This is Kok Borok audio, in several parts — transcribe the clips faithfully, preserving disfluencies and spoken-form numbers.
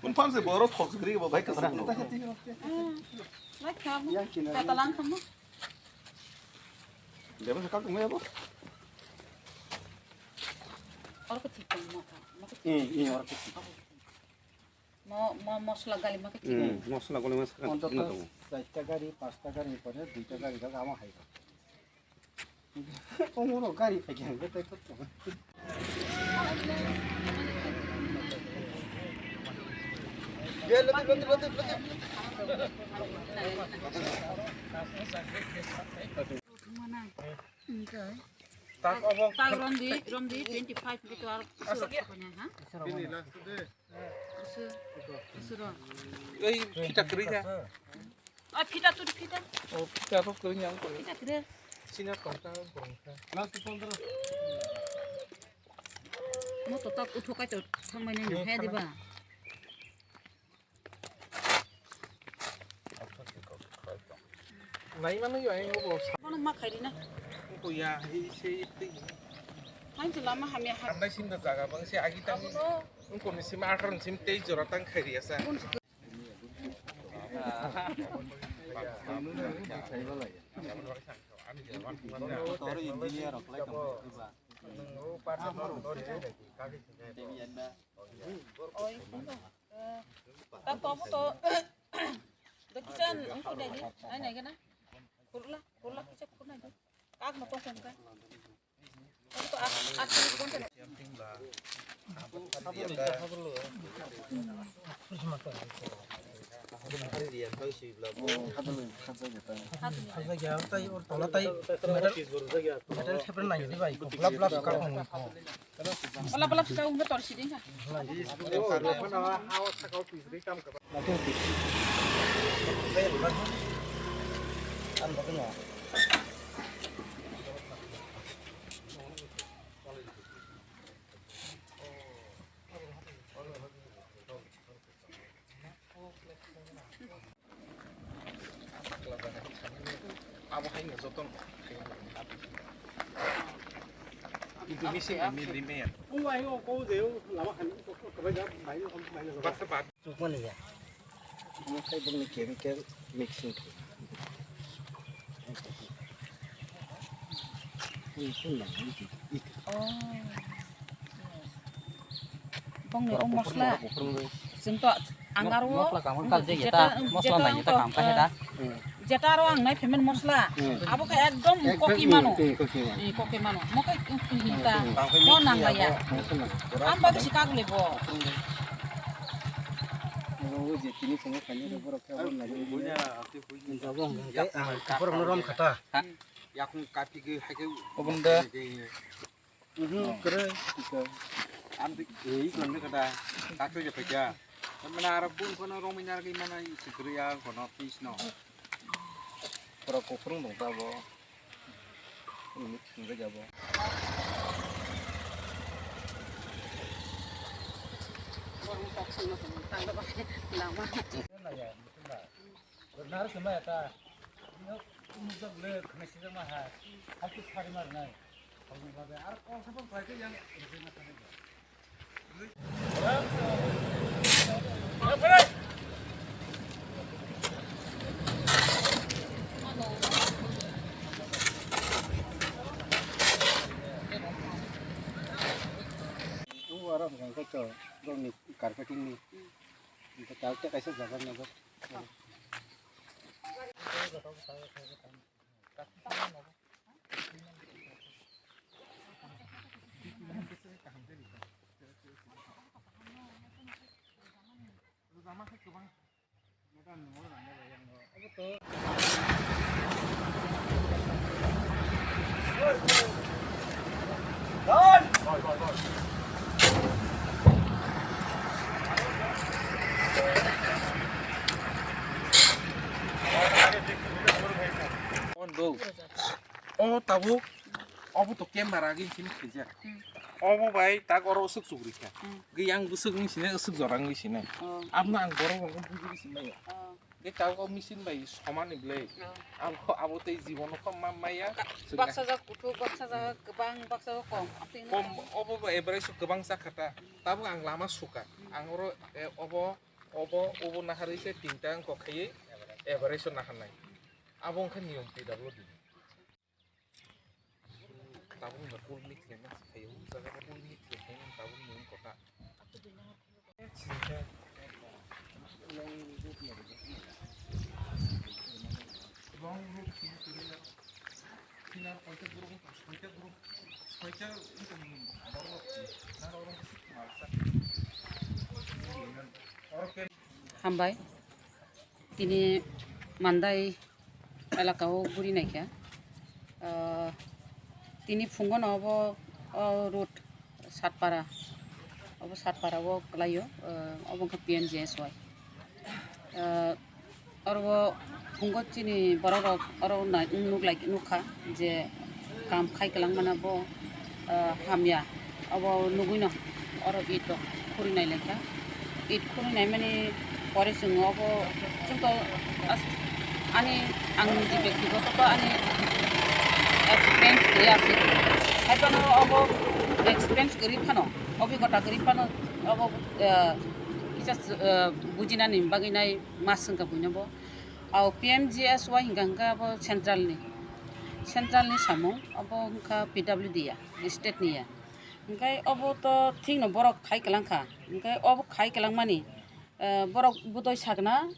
Confirm se borok thok gri bo bai kasra no. Lai kham. Kata lang kham. Debe se kak mo bo. Or ko thik mo ka. Mo ko thik. Hmm, hmm, or ko thik. Mo, mo, mosla gali mo ko thik. Hmm, mosla gali mo ka. Onto thik na to. Charta gari, pasta gari pore, duita gari daga amo hai. Ongoro gari phaikhe ang tei kok tong. Ye, lati, lati, lati, lati. Tak obo. Tak romdi, romdi twenty five gitu ar. Asa dia. Ini lah, sudah. Usu, usu ro. Ei, phita kwrwi kha. O phita tu phita. O phita to kwrwi yang kwrwi. Phita kwrwi. Sina tongta kwrwi kha. Last pondro. Mo to tak utho kai to thangmani no he diba. Nai mano yo ai obo. Kono ma khairi na. Ko ya, ei se tei. Hai je lama hamya ha. Andai sim da jaga bang se agi tang. Abo no. Ungkoni sim akhron sim tei jora tang khairi asa. Tori engineer rok lai tong ba. Oi, eh, tak to abo to. Do kisan ungkoni agi, ai nai gana. Kurla, kurla kisa kurna agi. Kak mo to kongka. Bala bala kita ungkha tor siding kha. Abo hai no joto no. Kintu misi ni ni me. Chukmani ya. Omo khe bongni chemical mixing khe. Oh. Bongni o mosla. Chwng to ang aro mosla kamo kal je jeta, mosla nai jeta kam khe da. Jeta aro ang nai phemen mosla. Abo khe ekdom koki mano. Koki mano. Mo khe hinta. Mo nang laya. Am bagwi si kagule bo. Borok no rom khata. Yakung kapi ke hai ke. Obonda. Kre. Am di ei kon kada. Kato ya pega. Mana arab pun kono rom inar ke mana sikriya kono pis no. Pura kokrung dong ta bo. Ini singa jabo. Lama. Nar sema ta. Ini umujak le khana sijak ma ha. Hati sari mar nai. Hal ni babe ar kol sabon pai ke yang. Aro hwnkhe to borokni carpeting ni hwnkhe kaisa jaga nugwi. O tabuk, obo to camera agi sini khaijak. Hmm. Obo bai tak oro usuk sugri kha. Hmm. Ge yang usuk ni sini usuk jorang ni sini. Oh. Abno ang borok rok bujui sini. Oh. Ge tabuk o machine bai somani ble. Oh. Abo, abo tei jibono kho ma maya. Baksa jak kuthuk, baksa jak kwbang, baksa jak kom. Kom, obo bai average kwbang sa kha ta. Tabuk ang lama suka. Hmm. Ang oro, eh, obo Obo, obo naharwi se tinta wngkha khaiwi average o naharnai. Abo wngkha niyom P W D ni. Tabuk no full mix khe ma khayo, jaga full mix khe tabuk no wngkha ta. Hambai. Tini Mandai elaka o guri naikha. Ah, tini phungo no obo, o road Satpara, obo Satpara o kwlaio, ah, obo wngkha P M G S Y. Ah, oro o phungo chini borok rok oro nai-, nuk lai, nukha je kam khai kwlangmano bo, ah, hamya. Obo nugwino oro it rok khuri nai laikha. It khuri naimani pore chwng obo chwngto as-, ani ang niji bektigoto to ani experience guri ase. Haiphano obo experience guri phano, obhigota guri phano obo, eh, kisa, eh, bujinani bagwi nai mas wngkha buino bo. Ao P M G S Y hingka hingka abo central ni, central ni samung, obo wngkha P W D ya, state ni ya. Hingke obo to thik no borok khai kwlang kha. Hingke obo khai kwlang mani, eh, borok budoi sakna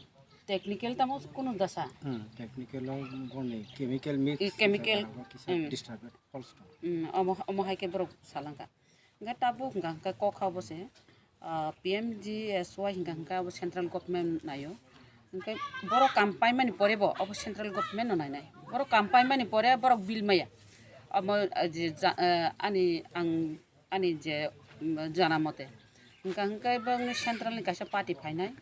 technical tamo kunu dasa. Hmm, technical o boni chemical mix I chemical, jaga kisa hmm. Disturbed false tong. Hmm, omo, omo hai khe borok salang kha. Hingke tabuk hingka hingke kok ha obo se, ah, P M G S Y hingka hingke abo central government naio. Hingke borok kam paimani pore bo obo central government no nainai. Borok kam paimani pore borok bill maya. Omo, ah, je ja-, eh, ani ang ani je, mm, jana mote. Hingka hingke bongni central ni kaisa party phainai.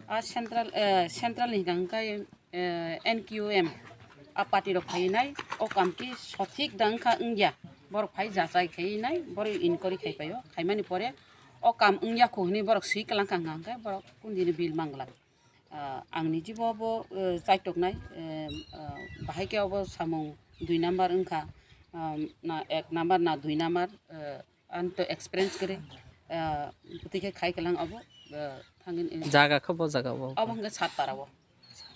A central, eh, central ni hingka hingke, eh, N Q M a party rok phainai. O kam ki sothik da wngkha wngya. Borok phai jachai khainai, borok inquiry khai paio. Khaimani pore o kam wngya kho hinui borok sui kwlang kha hingka hingke borok kundini bill mangla. Ah, ang niji bo bo, eh, chaitoknai, eh, ah, bahai khe obo samung dui number wngkha, ah, na ek number na dui number, eh, ang to experience kwrwi, ah, bwtwi khe khai kwlang obo, eh, thangin, eh, jaga khe bo jaga bo. Obo hwnkhe Satpara o.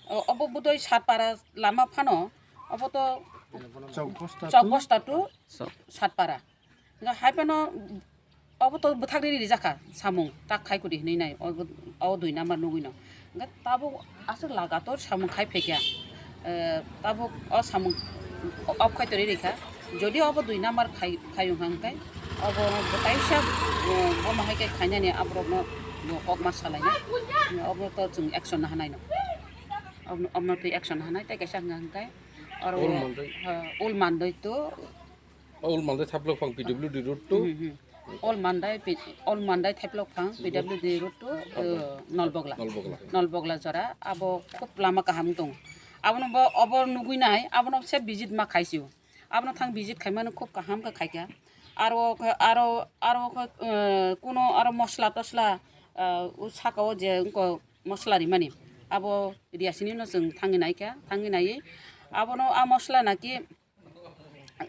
O, obo budoi Satpara lama phano, obo to Chowk bosta Chowk to? Bosta to So. Satpara. Nga hai phano obo to bwthak riri rijak kha samung tak khai kudi hinui nai, o, o dui number nugui no. Nga tabuk aswk lagator samung khai phaikha. Eh, tabuk o samung off khai tori rikha. Jodi obo dui number khai, khai wngkha hwnkhe obo bwtaisa, eh, bono hai khe khainani aborokno bo kok ma salainai. Obo to chwng action nahanai no. Obo, obo twi action nahanai tei kaisa hwnkha hwnkhe oro Ul Mandoi. Ha, Ul Mandoi to. Ul Mandoi Thaiplok phang P W D road to. Hmm, hmm. Ul Mandai P-, Ul Mandai Thaiplok phang P W D road to, eh, Nolbogla. Nolbogla. Nolbogla jora abo khub lama kaham tong. Abono bo obo nugui nai, abono se visit ma khaisio. Abono thang visit khaimano khub kaham khe khaikha. Aro khe, aro, aro khe, eh, kuno aro mosla tosla, eh, o saka o je wngko mosla rimani. Abo riyasini no chwng thangwi naikha, thangwi naiwi abono a mosla naki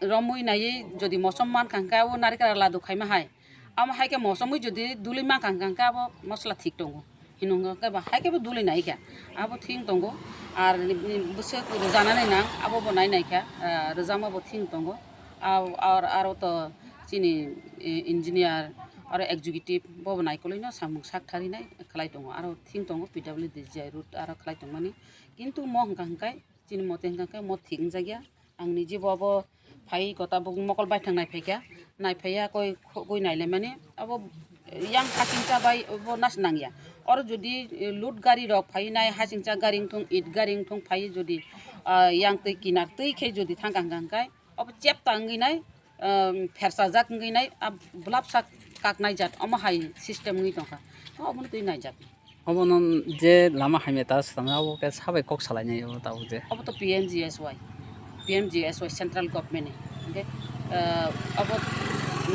romwi naiwi jodi mosom mankha hwnkhe abo narikra ladu khaima hai. Amo hai khe mosomwi jodi duli mankha hwnkhe abo mosla thik tongo. Hinwi hwnkhe ba hai khe bo duli naikha. Abo thik tongo. Ar bwswk rwjanani nang abo bo nai naikha. Ah, rwjakma bo thik tongo. Ar, ar, aro to chini, eh, engineer aro executive bobo naikolwi no samung sak tharinai khlai tongo. Aro thik tongo P W D G I road aro khlai tongmani. Kintu mo hwnkha hwnkhe chini mote hwnkha hwnkhe mo thik wngjakya. Ang niji bo abo phai kota bo mokol baithang nai phaikha, nai phaiya koi khogwi nai laimani abo yang hasingcha bai bo nas nangya. Oro jodi, eh, load gari rok phai nai hasingcha gari wngthung, it gari wngthung phai jodi, ah, yang twi kinar twi khe jodi thangkha hwnkha hwnkhe abo chepta wngwi nai, um, phersajak wngwi nai, ah, blap sak kaknai jat omo hai system wngwi tongkha. Obono twi naijak. Obono je lama hamya ta swtang abo khe sabai kok salainai abo tabuk je. Obo to P M G S Y, P M G S Y central government ni. Hingke, ah, abo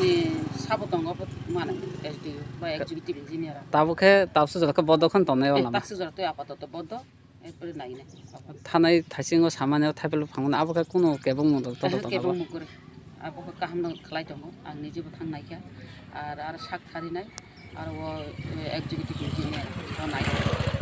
ni sabo tongo abo mane S D O ba executive engineer. Tabuk khe tabuk sujak khe bodo khon tongnai o lama. Tabuk sujak twi apatoto bodo. Erpore nainai. Thanai thaisingo samani o thaiphelu phangmani abo khe kunu kebengmung rok tongthok tongo. Kebengmung kwrwi. Abo khe kaham no khlai tongo. Ang nijebo thang naikha. Ar, ar sak tharinai. Aro o executive engineer tonai.